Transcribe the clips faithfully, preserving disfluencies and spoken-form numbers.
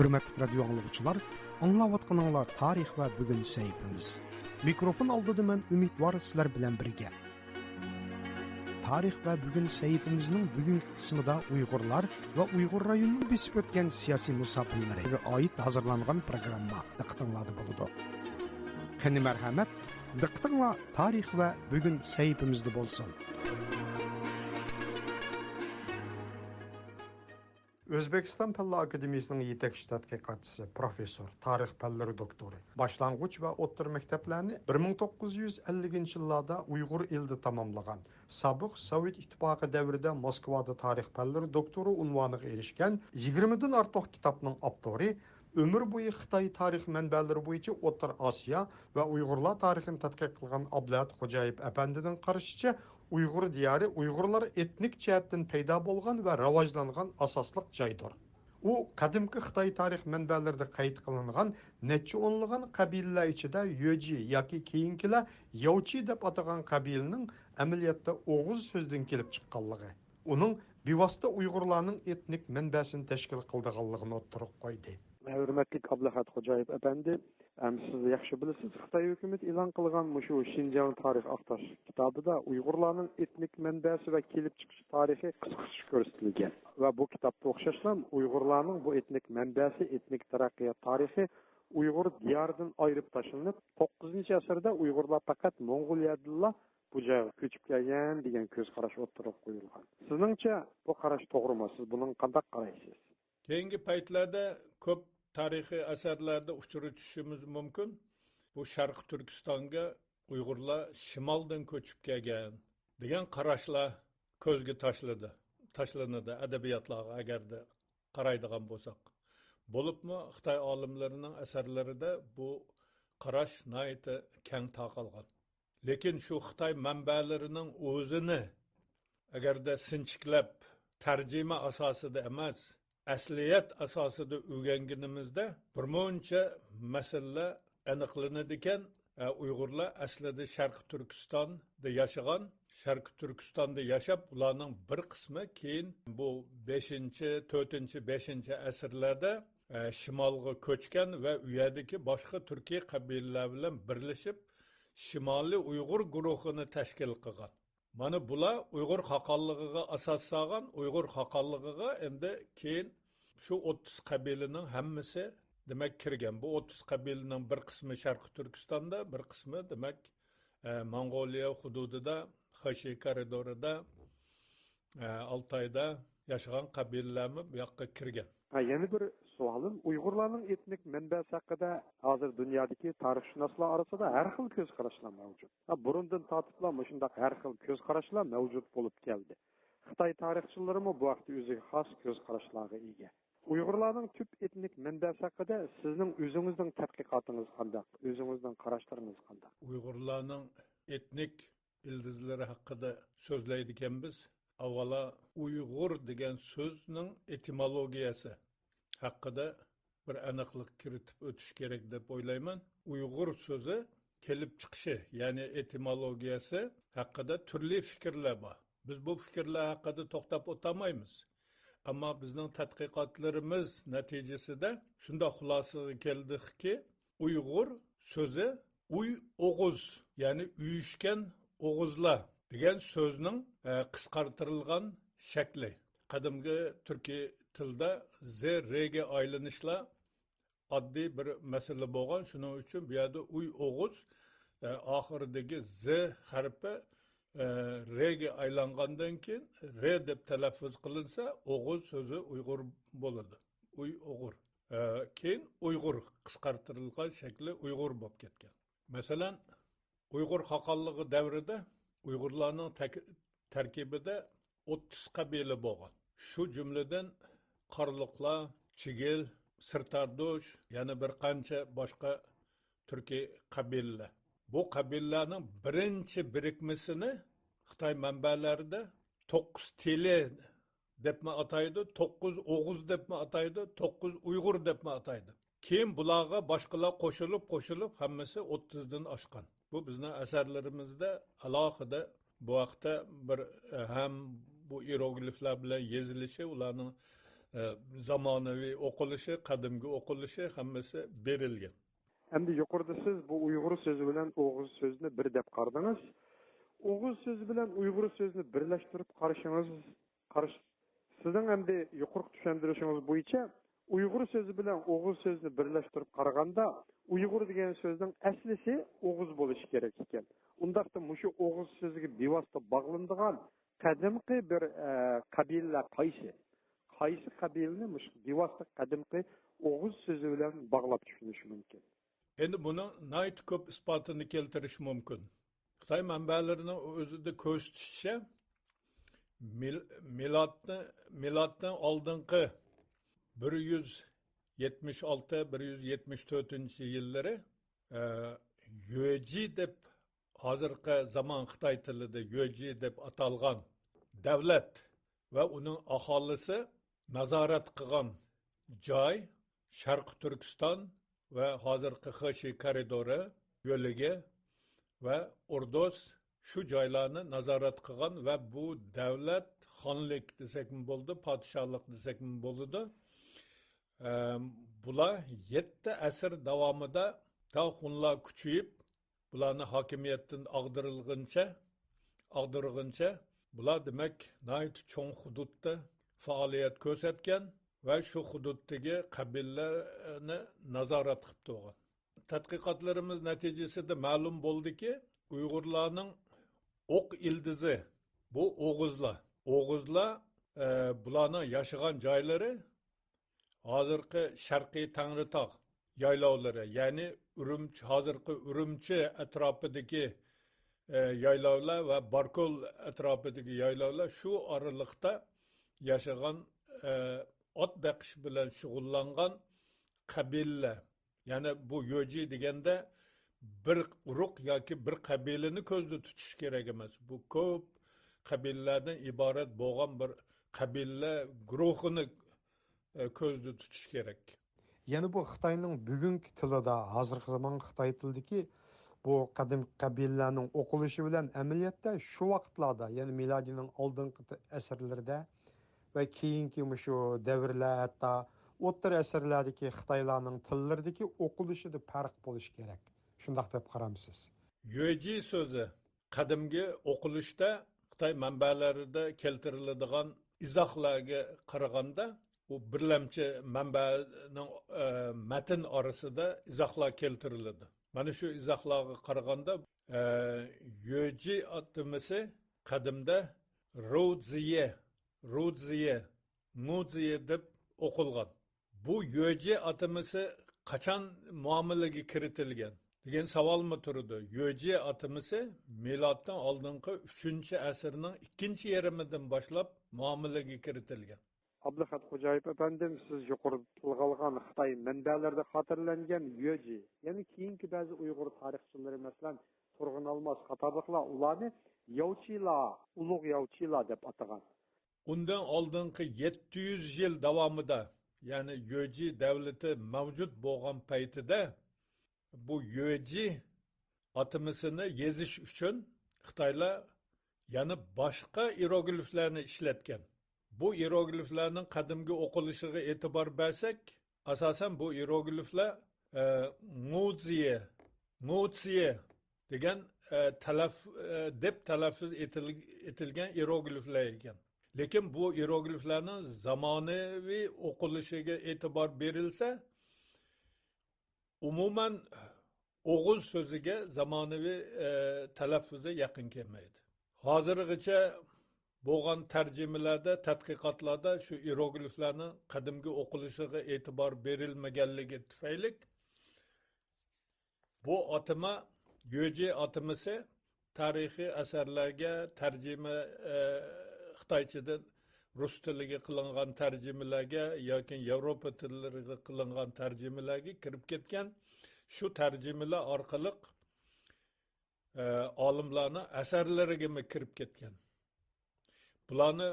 ھۆرمەتلىك رادىيو ئاڭلىغۇچىلار، ئاڭلاۋاتقىنىڭلار تارىخ ۋە بۈگۈن سەھىپىمىز. مىكروفون ئالدىدا مەن ئۈمىدۋار سىلەر بىلەن بىرگە. تارىخ ۋە بۈگۈن سەھىپىمىزنىڭ بۈگۈنكى قىسمىدا ئۇيغۇرلار ۋە ئۇيغۇر رايونىنىڭ بېسىپ ئۆتكەن سىياسىي مۇساپىلىرىگە ئائىت ھازىرلانغان پروگرامما دىققىتىڭلاردا بولىدۇ. قېنى مەرھەمەت، دىققىتىڭلار تارىخ ۋە بۈگۈن سەھىپىمىزدە بولسۇن. ئۆزبېكىستان پەنلەر ئاكادېمىيىسىنىڭ يېتەكچى تەتقىقاتچىسى، پروفېسسور، تارىخ پەنلىرى دوكتورى، باشلانغۇچ ۋە ئوتتۇرا مەكتەپلەرنى بىر مىڭ توققۇز يۈز ئەللىكىنچى يىللاردا ئۇيغۇر ئېلىدە تاماملىغان، سابىق سوۋېت ئىتتىپاقى دەۋرىدە موسكۋادا تارىخ پەنلىرى دوكتورى ئۇنۋانىغا ئېرىشكەن يىگىرمىدىن ئارتۇق كىتابنىڭ ئاپتورى، ئۆمۈر بويى خىتاي تارىخ مەنبەلىرى بويىچە ئوتتۇرا ئاسىيا ۋە ئۇيغۇرلار تارىخىنى تەتقىق قىلغان ئابلەت خوجايېۋ ئەپەندىنىڭ قارىشىچە، ئۇيغۇر دىيارى ئۇيغۇرلار ئېتنىك جەھەتتىن پەيدا بولغان ۋە راۋاجلانغان ئاساسلىق جايدۇر. ئۇ قەدىمكى خىتاي تارىخ مەنبەلىرىدە قەيت قىلىنغان نەچچە ئونلىغان قەبىلىلەر ئىچىدە يۆجى ياكى كېيىنكىلەر ياۋچى دەپ ئاتىغان قەبىلىنىڭ ئەمەلىيەتتە ئوغۇز سۆزىدىن كېلىپ چىققانلىقى، ئۇنىڭ بىۋاسىتە ئۇيغۇرلارنىڭ ئېتنىك مەنبەسىنى تەشكىل قىلىدىغانلىقىنى ئوتتۇرىغا قويدى. ھۆرمەتلىك ئابلەخەت خوجايېۋ ئەپەندى، ئەم، سىز ياخشى بىلىسىز، خىتاي ھۆكۈمىتى ئېلان قىلغان مۇشۇ شىنجاڭ تارىخ ئاقتاش كىتابىدا ئۇيغۇرلارنىڭ ئېتنىك مەنبەسى ۋە كېلىپ چىقىش تارىخى قىسقىچە كۆرسىتىلگەن. ۋە بۇ كىتابتا ئوخشاشلا ئۇيغۇرلارنىڭ بۇ ئېتنىك مەنبەسى، ئېتنىك تەرەققىيات تارىخى ئۇيغۇر دىيارىدىن ئايرىپ تاشلىنىپ، توققۇزىنچى ئەسىردە ئۇيغۇرلار پەقەت موڭغۇلىيەدىنلا بۇ جايغا كۆچۈپ كەلگەن دېگەن كۆز قاراش ئوتتۇرىغا قويۇلغان. سىزنىڭچە بۇ قاراش توغرىمۇ؟ سىز بۇنىڭغا قانداق قارايسىز؟ كېيىنكى پەيتلەردە كۆپ تارىخىي ئەسەرلەردە ئۇچرىتىشىمىز مۇمكىن. بۇ شەرقىي تۈركىستانغا ئۇيغۇرلار شىمالدىن كۆچۈپ كەلگەن دېگەن قاراشلار كۆزگە تاشلىدى، تاشلىنىدۇ ئەدەبىياتلارغا ئەگەردە قارايدىغان بولساق. بولۇپمۇ خىتاي ئالىملىرىنىڭ ئەسەرلىرىدە بۇ قاراش ناھايىتى كەڭ تارقالغان. لېكىن شۇ خىتاي مەنبەلىرىنىڭ ئۆزىنى ئەگەردە سىنچىكلەپ، تەرجىمە ئاساسىدا ئەمەس، ئەسلىيەت ئاساسىدا ئۆگەنگىنىمىزدە بىر مۇنچە مەسىلىلەر ئېنىقلىنىدىكەن. ئە، ئۇيغۇرلار ئەسلىدە شەرقىي تۈركىستاندا ياشىغان، شەرقىي تۈركىستاندا ياشاپ، ئۇلارنىڭ بىر قىسمى كېيىن بۇ بەشىنچى، تۆتىنچى، بەشىنچى ئەسىرلەردە، ئە، شىمالغا كۆچكەن ۋە ئۇ يەردىكى باشقا تۈركىي قەبىلىلەر بىلەن بىرلىشىپ، شىمالىي ئۇيغۇر گۇرۇھىنى تەشكىل قىلغان. مانا بۇلار ئۇيغۇر خاقانلىقىغا ئاساس سالغان، ئۇيغۇر خاقانلىقىغا ئەمدى كېيىن شۇ ئوتتۇز قەبىلىنىڭ ھەممىسى، دېمەك، كىرگەن. بۇ ئوتتۇز قەبىلىنىڭ بىر قىسمى شەرقىي تۈركىستاندا، بىر قىسمى، دېمەك، ئە، موڭغۇلىيە ھۇدۇدىدا، خېشى كارىدورىدا، ئە، ئالتايدا ياشىغان قەبىلىلەرمۇ بۇ ياققا كىرگەن. ھە، يەنە بىر سوئالىم، ئۇيغۇرلارنىڭ ئېتنىك مەنبەسى ھەققىدە ھازىر دۇنيادىكى تارىخشۇناسلار ئارىسىدا ھەر خىل كۆز قاراشلار مەۋجۇت. ھە، بۇرۇندىن تارتىپلا مۇشۇنداق ھەر خىل كۆز قاراشلار مەۋجۇت بولۇپ كەلدى. خىتاي تارىخچىلىرىمۇ بۇ ھەقتە ئۆزىگە خاس كۆز قاراشلارغا ئىگە. ئۇيغۇرلارنىڭ تۈپ ئېتنىك مەنبەسى ھەققىدە سىزنىڭ ئۆزىڭىزنىڭ تەتقىقاتىڭىز قانداق؟ ئۆزىڭىزنىڭ قاراشلىرىڭىز قانداق؟ ئۇيغۇرلارنىڭ ئېتنىك ئىلدىزلىرى ھەققىدە سۆزلەيدىكەنمىز، ئاۋۋالا ئۇيغۇر دېگەن سۆزنىڭ ئېتىمولوگىيەسى ھەققىدە بىر ئېنىقلىق كىرىتىپ ئۆتۈش كېرەك دەپ ئويلايمەن. ئۇيغۇر سۆزى كېلىپ چىقىشى، يەنى ئېتىمولوگىيەسى ھەققىدە تۈرلۈك پىكىرلەر بار. بىز بۇ پىكىرلەر ھەققىدە توختاپ ئولتۇرمايمىز. ئەمما بىزنىڭ تەتقىقاتلىرىمىز نەتىجىسىدە شۇنداق خۇلاسىگە كەلدۇقكى، ئۇيغۇر سۆزى ئۇي ئوغۇز، يەنى ئۆيۈشكەن ئوغۇزلار دېگەن سۆزنىڭ، ئە، قىسقارتىلغان شەكلى. قەدىمكى تۈركىي تىلدا زې رېگە ئايلىنىشلار ئاددىي بىر مەسىلە بولغان. شۇنىڭ ئۈچۈن بۇ يەردە ئۇي ئوغۇز، ئە، ئاخىرىدىكى زې ھەرپى، ئە، رېگە ئايلانغاندىن كېيىن رې دەپ تەلەففۇز قىلىنسا، ئوغۇز سۆزى ئۇيغۇر بولىدۇ. ئۇي ئوغۇر. ئە، كېيىن ئۇيغۇر، قىسقارتىلغان شەكلى ئۇيغۇر بولۇپ كەتكەن. مەسىلەن، ئۇيغۇر خاقانلىقى دەۋرىدە ئۇيغۇرلارنىڭ تەك-، تەركىبىدە ئوتتۇز قەبىلە بولغان. شۇ جۈملىدىن قارلۇقلار، چىگىل، سىرتاردۇش، يەنە بىر قانچە باشقا تۈركىي قەبىلىلەر. بۇ قەبىلىلەرنىڭ بىرىنچى بىرىكمىسىنى خىتاي مەنبەلەردە توققۇز تېلى دەپمۇ ئاتايدۇ، توققۇز ئوغۇز دەپمۇ ئاتايدۇ، توققۇز ئۇيغۇر دەپمۇ ئاتايدۇ. كېيىن بۇلارغا باشقىلار قوشۇلۇپ، قوشۇلۇپ، ھەممىسى ئوتتۇزدىن ئاشقان. بۇ بىزنىڭ ئەسەرلىرىمىزدە ئالاھىدە بۇ ھەقتە بىر، ئە، ھەم بۇ ئىيېروگلىفلار بىلەن يېزىلىشى، ئۇلارنىڭ ئە، زامانىۋى ئوقۇلۇشى، قەدىمكى ئوقۇلۇشى ھەممىسى بېرىلگەن. ئەمدى يۇقىرىدا سىز بۇ ئۇيغۇر سۆزى بىلەن ئوغۇز سۆزىنى بىر دەپ قارىدىڭىز. ئوغۇز سۆزى بىلەن ئۇيغۇر سۆزىنى بىرلەشتۈرۈپ قارىشىڭىز، قارىش، سىزنىڭ ئەمدى يۇقىرىقى چۈشەندۈرۈشىڭىز بويىچە ئۇيغۇر سۆزى بىلەن ئوغۇز سۆزىنى بىرلەشتۈرۈپ قارىغاندا، ئۇيغۇر دېگەن سۆزنىڭ ئەسلىسى ئوغۇز بولۇشى كېرەك ئىكەن. ئۇنداقتا مۇشۇ ئوغۇز سۆزىگە بىۋاسىتە باغلىنىدىغان قەدىمكى بىر، ئە، قەبىلىلەر قايسى؟ قايسى قەبىلىنى مۇشۇ بىۋاسىتە قەدىمكى ئوغۇز سۆزى بىلەن باغلاپ چۈشىنىش مۇمكىن؟ ئەمدى بۇنىڭ ناھايىتى كۆپ ئىسپاتىنى كەلتۈرۈش مۇمكىن. خىتاي مەنبەلىرىنىڭ ئۆزىدە كۆرسىتىشىچە، مىل-، مىلادنى، مىلادتىن ئالدىنقى بىر يۈز يەتمىش ئالتە، بىر يۈز يەتمىش تۆتىنچى يىللىرى، ئە، يۆجى دەپ، ھازىرقى زامان خىتاي تىلىدا يۆجى دەپ ئاتالغان دەۋلەت ۋە ئۇنىڭ ئاھالىسى نازارەت قىلغان جاي شەرقىي تۈركىستان ۋە ھازىرقى خېشى كارىدورى يۆلىگە ۋە ئوردوس، شۇ جايلارنى نازارەت قىلغان ۋە بۇ دەۋلەت، خانلىق دېسەكمۇ بولىدۇ، پادىشاھلىق دېسەكمۇ بولىدۇ. ئە، بۇلار يەتتە ئەسىر داۋامىدا تا خۇنلار كۈچىيىپ، بۇلارنى ھاكىمىيەتتىن ئاغدۇرۇلغىنىچە، ئاغدۇرغىنىچە، بۇلار دېمەك ناھايىتى چوڭ ھۇدۇدتا پائالىيەت كۆرسەتكەن ۋە شۇ ھۇدۇدتىكى قەبىلىلەرنى نازارەت قىلىپ تۇرغان. تەتقىقاتلىرىمىز نەتىجىسىدە مەلۇم بولدىكى، ئۇيغۇرلارنىڭ ئوق ئىلدىزى، بۇ ئوغۇزلار. ئوغۇزلار، ئە، بۇلارنىڭ ياشىغان جايلىرى ھازىرقى شەرقىي تەڭرىتاغ يايلاۋلىرى، يەنى ئۈرۈمچى، ھازىرقى ئۈرۈمچى ئەتراپىدىكى، ئە، يايلاۋلار ۋە باركۆل ئەتراپىدىكى يايلاۋلار، شۇ ئارىلىقتا ياشىغان، ئە، ئات بېقىش بىلەن شۇغۇللانغان قەبىلىلەر. يەنى بۇ يۆجى دېگەندە بىر ئۇرۇق ياكى بىر قەبىلىنى كۆزدە تۇتۇش كېرەك ئەمەس. بۇ كۆپ قەبىلىلەردىن ئىبارەت بولغان بىر قەبىلىلەر گۇرۇھىنى، ئە، كۆزدە تۇتۇش كېرەك. يەنە بۇ خىتاينىڭ بۈگۈنكى تىلىدا، ھازىرقى زامان خىتاي تىلىدىكى بۇ قەدىمكى قەبىلىلەرنىڭ ئوقۇلۇشى بىلەن ئەمەلىيەتتە شۇ ۋاقىتلاردا، يەنى مىلادىينىڭ ئالدىنقى ئەسىرلىرىدە ۋە كېيىنكى مۇشۇ دەۋرلەر، ھەتتا ئوتتۇرا ئەسىرلەردىكى خىتايلارنىڭ تىللىرىدىكى ئوقۇلۇشىدا پەرق بولۇشى كېرەك. شۇنداق دەپ قارامسىز؟ يۆجى سۆزى قەدىمكى ئوقۇلۇشتا خىتاي مەنبەلىرىدە كەلتۈرۈلىدىغان ئىزاھلارغا قارىغاندا، ئۇ بىرلەمچى مەنبەنىڭ، ئە، مەتن ئارىسىدا ئىزاھلار كەلتۈرۈلىدۇ. مانا شۇ ئىزاھلارغا قارىغاندا، ئە، يۆجى ئاتىمىسى قەدىمدە روزىيە، روزىيە، موزىيە دەپ ئوقۇلغان. بۇ يۆجى ئاتىمىسى قاچان مۇئامىلىگە كىرىتىلگەن دېگەن ساۋالمۇ تۇرىدۇ. يۆجى ئاتىمىسى مىلادتىن ئالدىنقى ئۈچىنچى ئەسىرنىڭ ئىككىنچى يېرىمىدىن باشلاپ مۇئامىلىگە كىرىتىلگەن. ئابلىخەت خوجايېپ ئەپەندىم، سىز يۇقىرىدا تىلغا ئالغان خىتاي مەنبەلىرىدە خاتىرىلەنگەن يۆجى، يەنى كېيىنكى بەزى ئۇيغۇر تارىخچىلىرى، مەسىلەن، تۇرغۇن ئالماس قاتارلىقلار ئۇلارنى ياۋچىلار، ئۇلۇغ ياۋچىلار دەپ ئاتىغان. ئۇندىن ئالدىنقى يەتتە يۈز يىل داۋامىدا، يەنى يۆجى دەۋلىتى مەۋجۇت بولغان پەيتىدە، بۇ يۆجى ئاتىمىسىنى يېزىش ئۈچۈن خىتايلار يەنە باشقا ئىروگلىفلارنى ئىشلەتكەن. بۇ ئىروگلىفلارنىڭ قەدىمكى ئوقۇلۇشىغا ئېتىبار بەرسەك، ئاساسەن بۇ ئىروگلىفلار، ئە، ڭۇزىيە، ڭۇتسىيە دېگەن، ئە، تەلەف-، ئە، دەپ تەلەففۇز ئېتىل-، ئېتىلگەن ئىروگلىفلار ئىكەن. لېكىن بۇ ئىروگلىفلارنىڭ زامانىۋى ئوقۇلۇشىغا ئېتىبار بېرىلسە، ئومۇمەن ئوغۇز سۆزىگە زامانىۋى، ئە، تەلەففۇزى يېقىن كەلمەيدۇ. ھازىرغىچە بولغان تەرجىمىلەردە، تەتقىقاتلاردا شۇ ئىروگلىفلارنىڭ قەدىمكى ئوقۇلۇشىغا ئېتىبار بېرىلمىگەنلىكى تۈپەيلىك، بۇ ئاتىما، يۆجى ئاتىمىسى تارىخىي ئەسەرلەرگە تەرجىمە، ئە، خىتايچىدىن رۇس تىلىگە قىلىنغان تەرجىمىلەرگە ياكى ياۋروپا تىللىرىغا قىلىنغان تەرجىمىلەرگە كىرىپ كەتكەن. شۇ تەرجىمىلەر ئارقىلىق، ئە، ئالىملارنىڭ ئەسەرلىرىگىمۇ كىرىپ كەتكەن. بۇلارنى،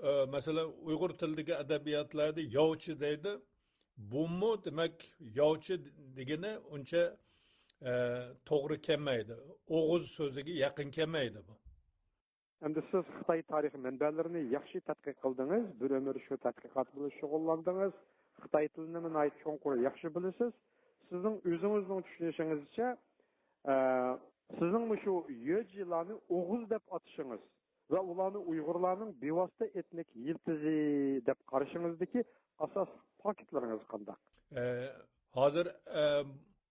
ئە، مەسىلەن، ئۇيغۇر تىلىدىكى ئەدەبىياتلاردا ياۋچى دەيدۇ. بۇمۇ، دېمەك، ياۋچى دېگىنى ئۇنچە، ئە، توغرا كەلمەيدۇ. ئوغۇز سۆزىگە يېقىن كەلمەيدۇ بۇ. ئەمدى سىز خىتاي تارىخىي مەنبەلىرىنى ياخشى تەتقىق قىلدىڭىز، بىر ئۆمۈر شۇ تەتقىقات بىلەن شۇغۇللاندىڭىز، خىتاي تىلىنىمۇ ناھايىتى چوڭقۇر ياخشى بىلىسىز. سىزنىڭ ئۆزىڭىزنىڭ چۈشىنىشىڭىزچە، ئە، سىزنىڭ مۇشۇ يۆجىلارنى ئوغۇز دەپ ئاتىشىڭىز ۋە ئۇلارنى ئۇيغۇرلارنىڭ بىۋاسىتە ئېتنىك يىلتىزى دەپ قارىشىڭىزدىكى ئاساسلىق پاكىتلىرىڭىز قانداق؟ ئە، ھازىر، ئە،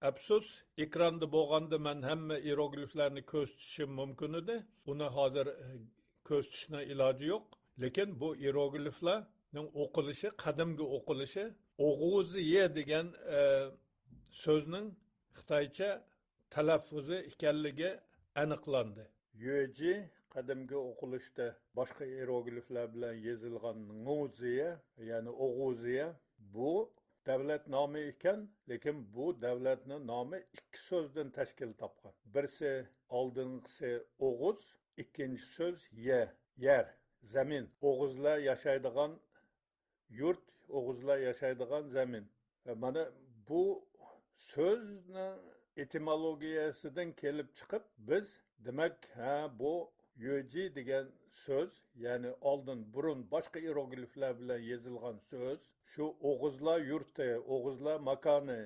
ئەپسۇس، ئېكراندا بولغاندا مەن ھەممە ئىيېروگلىفلارنى كۆرسىتىشىم مۇمكىن ئىدى. ئۇنى ھازىر، ئە، كۆرسىتىشنىڭ ئىلاجى يوق. لېكىن بۇ ئىيېروگلىفلارنىڭ ئوقۇلۇشى، قەدىمكى ئوقۇلۇشى ئوغۇزىيە دېگەن، ئە، سۆزنىڭ خىتايچە تەلەففۇزى ئىكەنلىكى ئېنىقلاندى. يۆجى قەدىمكى ئوقۇلۇشتا باشقا ئىيېروگلىفلار بىلەن يېزىلغان نوزىيە، يەنى ئوغۇزىيە، بۇ دەۋلەت نامى ئىكەن، لېكىن بۇ دەۋلەتنىڭ نامى ئىككى سۆزدىن تەشكىل تاپقان. بىرسى، ئالدىنقىسى ئوغۇز، ئىككىنچى سۆز يە، يەر، زەمىن. ئوغۇزلار ياشايدىغان يۇرت، ئوغۇزلار ياشايدىغان زەمىن. مانا بۇ سۆزنىڭ ئېتىمولوگىيەسىدىن كېلىپ چىقىپ، بىز، دېمەك، ھە، بۇ يۆجى دېگەن سۆز، يەنى ئالدىن، بۇرۇن باشقا ئىيېروگلىفلار بىلەن يېزىلغان سۆز، شۇ ئوغۇزلار يۇرتى، ئوغۇزلار ماكانى،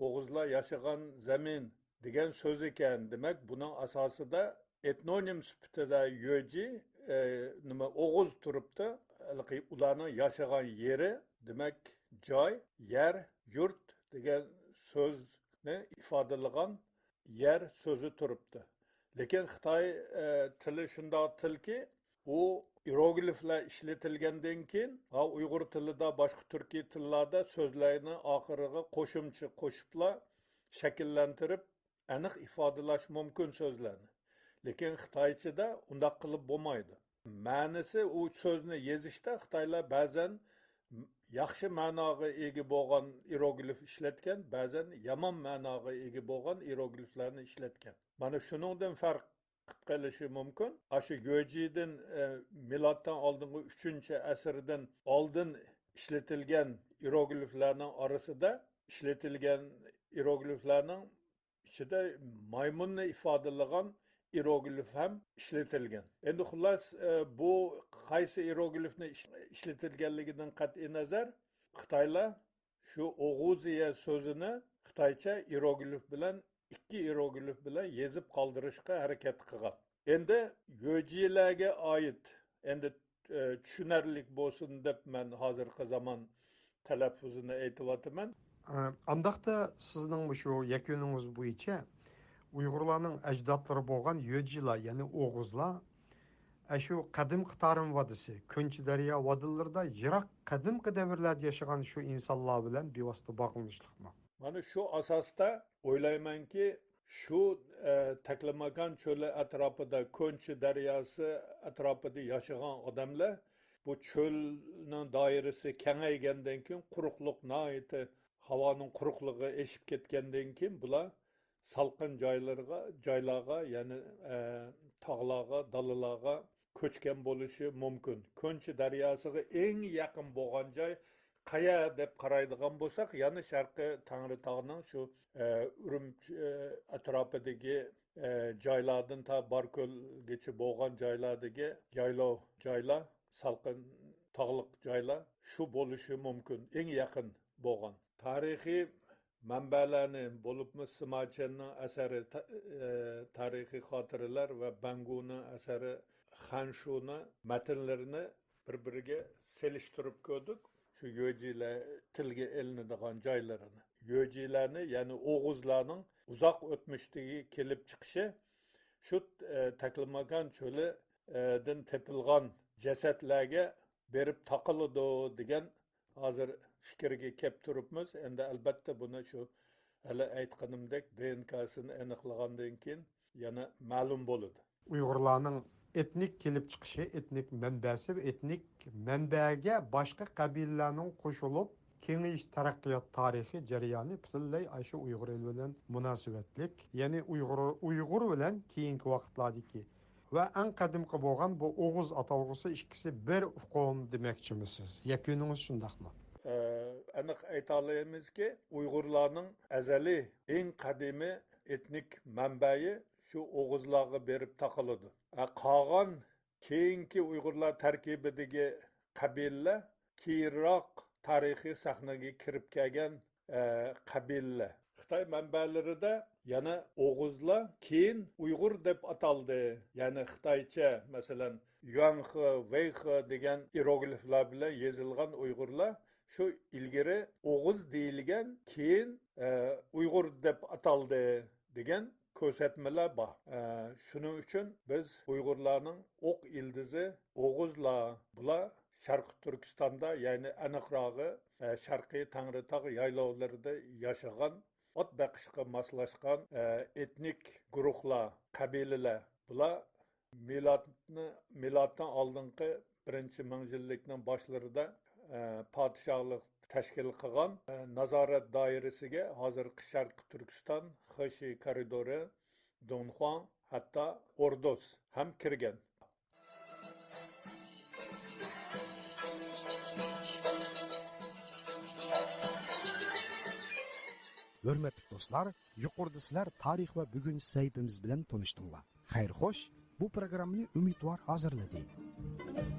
ئوغۇزلار ياشىغان زەمىن دېگەن سۆز ئىكەن. دېمەك، بۇنىڭ ئاساسىدا ئېتنونىم سۈپىتىدە يۆجى، ئە، نېمە، ئوغۇز تۇرۇپتۇ. ھېلىقى ئۇلارنىڭ ياشىغان يېرى، دېمەك، جاي، يەر، يۇرت دېگەن سۆزنى ئىپادىلىغان يەر سۆزى تۇرۇپتۇ. لېكىن خىتاي، ئە، تىلى شۇنداق تىلكى، ئۇ ئىيېروگلىفلار ئىشلىتىلگەندىن كېيىن، ھا، ئۇيغۇر تىلىدا باشقا تۈركىي تىللاردا سۆزلەرنى ئاخىرىغا قوشۇمچە قوشۇپلا شەكىللەندۈرۈپ، ئېنىق ئىپادىلەش مۇمكىن سۆزلەرنى. لېكىن خىتايچىدا ئۇنداق قىلىپ بولمايدۇ. مەنىسى، ئۇ سۆزنى يېزىشتا خىتايلار بەزەن ياخشى مەناغا ئىگە بولغان ئىيېروگلىف ئىشلەتكەن، بەزەن يامان مەناغا ئىگە بولغان ئىيېروگلىفلارنى ئىشلەتكەن. مانا شۇنىڭدىن پەرق قىلىپ قېلىشى مۇمكىن. ئاشۇ يۆجىدىن، ئە، مىلادتىن ئالدىنقى ئۈچىنچى ئەسىردىن ئالدىن ئىشلىتىلگەن ئىيېروگلىفلارنىڭ ئارىسىدا ئىشلىتىلگەن ئىيېروگلىفلارنىڭ ئىچىدە مايمۇننى ئىپادىلىغان ئىيېروگلىف ھەم ئىشلىتىلگەن. ئەمدى خۇللاس، ئە، بۇ قايسى ئىيېروگلىفنى ئىش-، ئىشلىتىلگەنلىكىدىن قەتئىي نەزەر، خىتايلار شۇ ئوغۇزىيە سۆزىنى خىتايچە ئىيېروگلىف بىلەن، ئىككى ئىيېروگلىف بىلەن يېزىپ قالدۇرۇشقا ھەرىكەت قىلغان. ئەمدى يۆجىلەرگە ئائىت، ئەمدى، ئە، چۈشىنەرلىك بولسۇن دەپ مەن ھازىرقى زامان تەلەپپۇزىنى ئېيتىۋاتىمەن. ئە، ئانداقتا سىزنىڭ مۇشۇ يەكۈنىڭىز بويىچە ئۇيغۇرلارنىڭ ئەجدادلىرى بولغان يۆجىلار، يەنى ئوغۇزلار، ئەشۇ قەدىمكى تارىم ۋادىسى، كۆنچى دەريا ۋادىلىرىدا يىراق قەدىمكى دەۋرلەردە ياشىغان شۇ ئىنسانلار بىلەن بىۋاسىتە باغلىنىشلىقمۇ؟ مانا شۇ ئاساستا ئويلايمەنكى، شۇ، ئە، تەكلىماكان چۆلى ئەتراپىدا، كۆنچى دەرياسى ئەتراپىدا ياشىغان ئادەملەر بۇ چۆلنىڭ دائىرىسى كېڭەيگەندىن كېيىن، قۇرۇقلۇق ناھايىتى، ھاۋانىڭ قۇرۇقلۇقى ئېشىپ كەتكەندىن كېيىن، بۇلار سالقىن جايلىرىغا، جايلارغا، يەنى، ئە، تاغلارغا، دالىلارغا كۆچكەن بولۇشى مۇمكىن. كۆنچى دەرياسىغا ئەڭ يېقىن بولغان جاي قەيە دەپ قارايدىغان بولساق، يەنە شەرقىي تەڭرىتاغنىڭ شۇ، ئە، ئۈرۈمچى، ئە، ئەتراپىدىكى، ئە، جايلاردىن تا باركۆلگىچە بولغان جايلاردىكى يايلاۋ جايلار، سالقىن تاغلىق جايلار شۇ بولۇشى مۇمكىن، ئەڭ يېقىن بولغان. تارىخىي مەنبەلەرنى، بولۇپمۇ سىما چيەننىڭ ئەسەرى تا-، ئە، تارىخىي خاتىرىلەر ۋە بەنگۇنىڭ ئەسەرى خەنشۇنىڭ مەتنلىرىنى بىر-بىرىگە سېلىشتۇرۇپ كۆردۇق. شۇ يۆجىلەر تىلگە ئېلىنىدىغان جايلىرىنى. يۆجىلەرنى، يەنى ئوغۇزلارنىڭ ئۇزاق ئۆتمۈشتىكى كېلىپ چىقىشى شۇ، ئە، تەكلىماكان چۆلى، ئە، دىن تېپىلغان جەسەتلەرگە بېرىپ تاقىلىدۇ دېگەن ھازىر پىكىرگە كەپ تۇرۇپمىز. ئەمدى ئەلبەتتە بۇنى شۇ ھېلى ئېيتقىنىمدەك دى ئېن كاسىنى ئېنىقلىغاندىن كېيىن يەنە مەلۇم بولىدۇ. ئۇيغۇرلارنىڭ ئېتنىك كېلىپ چىقىشى، ئېتنىك مەنبەسى ۋە ئېتنىك مەنبەگە باشقا قەبىلىلەرنىڭ قوشۇلۇپ كېڭىيىش تەرەققىيات تارىخىي جەريانى پۈتۈنلەي ئاشۇ ئۇيغۇر ئېلى بىلەن مۇناسىۋەتلىك. يەنى ئۇيغۇر، ئۇيغۇر بىلەن كېيىنكى ۋاقىتلاردىكى ۋە ئەڭ قەدىمكى بولغان بۇ ئوغۇز ئاتالغۇسى ئىككىسى بىر ئۇقۇم دېمەكچىمىسىز؟ يەكۈنىڭىز شۇنداقمۇ؟ ئە، ئېنىق ئېيتالايمىزكى، ئۇيغۇرلارنىڭ ئەزەلىي ئەڭ قەدىمىي ئېتنىك مەنبەيى شۇ ئوغۇزلارغا بېرىپ تاقىلىدۇ. ئە، قالغان كېيىنكى ئۇيغۇرلار تەركىبىدىكى قەبىلىلەر كېيىنراق تارىخىي سەھنىگە كىرىپ كەلگەن، ئە، قەبىلىلەر. خىتاي مەنبەلىرىدە يەنە ئوغۇزلار كېيىن ئۇيغۇر دەپ ئاتالدى. يەنى خىتايچە، مەسىلەن، يۈەنخې، ۋېيخې دېگەن ئىيېروگلىفلار بىلەن يېزىلغان ئۇيغۇرلار شۇ ئىلگىرى ئوغۇز دېيىلگەن، كېيىن، ئە، ئۇيغۇر دەپ ئاتالدى دېگەن كۆرسەتمىلەر بار. ئە، شۇنىڭ ئۈچۈن بىز ئۇيغۇرلارنىڭ ئوق ئىلدىزى ئوغۇزلار. بۇلار شەرقىي تۈركىستاندا، يەنى ئەنىقراغى، ئە، شەرقىي تەڭرىتاغ يايلاۋلىرىدا ياشىغان، ئات بېقىشقا ماسلاشقان، ئە، ئېتنىك گۇرۇھلار، قەبىلىلەر. بۇلار مىلادنى، مىلادتىن ئالدىنقى بىرىنچى مىڭ يىللىكنىڭ باشلىرىدا، ئە، پادىشاھلىق تەشكىل قىلغان، ئە، نازارەت دائىرىسىگە ھازىرقى شەرقىي تۈركىستان، خېشى كارىدورى، دۇنخۇاڭ، ھەتتا ئوردۇز ھەم كىرگەن. ھۆرمەتلىك دوستلار، يۇقىرىدا سىلەر تارىخ ۋە بۈگۈن سەھىپىمىز بىلەن تونۇشتۇڭلار. خەير خوش، بۇ پروگراممىنى ئۈمىدۋار ھازىرلىدى.